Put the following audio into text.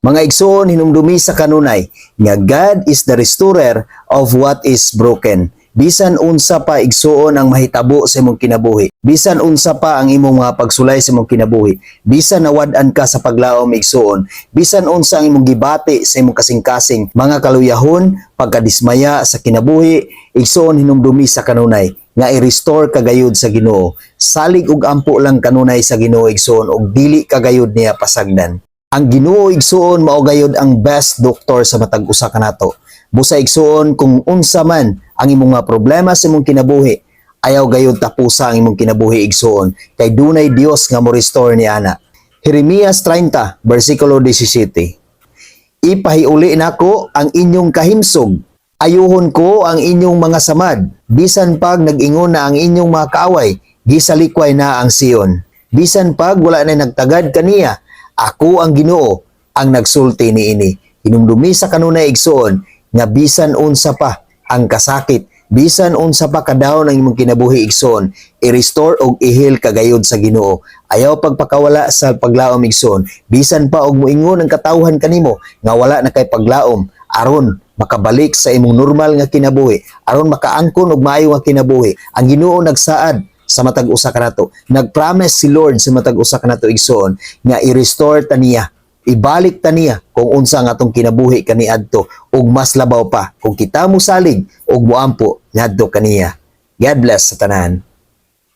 Mga igsoon, hinumdumi sa kanunay nga God is the restorer of what is broken. Bisan unsa pa, igsuon, ang mahitabo sa imong kinabuhi. Bisan unsa pa ang imong mga pagsulay sa imong kinabuhi. Bisan nawad-an ka sa paglaom, igsuon. Bisan unsa ang imong gibati sa imong kasing-kasing, mga kaluyahon, pagkadismaya sa kinabuhi, igsuon, hinumdumi sa kanunay nga i-restore kagayod sa Ginoo. Salig ug ampo lang kanunay sa Ginoo, igsuon, ug dili kagayod niya pasagdan. Ang Ginoo, igsuon, mao gayod ang best doctor sa matag usa kanato. Busa, igsuon, kung unsa man ang imong mga problema sa imong kinabuhi, ayaw gayod tapusa ang imong kinabuhi, igsuon, kay dunay Dios nga mo restore ni ana. Jeremias 30 versikulo 17. Ipahiuli nako ang inyong kahimsog. Ayuhon ko ang inyong mga samad. Bisan pag nag-ingon na ang inyong mga kaaway, "Gisalikway na ang Sion." Bisan pag wala na nagtagad kaniya, ako ang Ginoo ang nagsulti niini. Hinumdumi sa kanunay, igsuon, nga bisan unsa pa ang kasakit, bisan unsa pa ka-down ang imong kinabuhi, igsuon, i-restore og i-heal kagayod sa Ginoo. Ayaw pagpakawala sa paglaom, igsuon. Bisan pa og moingon ang katawhan kanimo nga wala na kay paglaom aron makabalik sa imong normal nga kinabuhi, aron makaangkon og maayo nga kinabuhi. Ang Ginoo nagsaad sa matag usa kanato. Nagpromise si Lord sa matag usa kanato, igsuon, nga i-restore ta niya, ibalik ta niya kung unsa nga atong kinabuhi kaniadto ug mas labaw pa kung kita mosalig ug moampo ngadto kaniya. God bless sa tanan.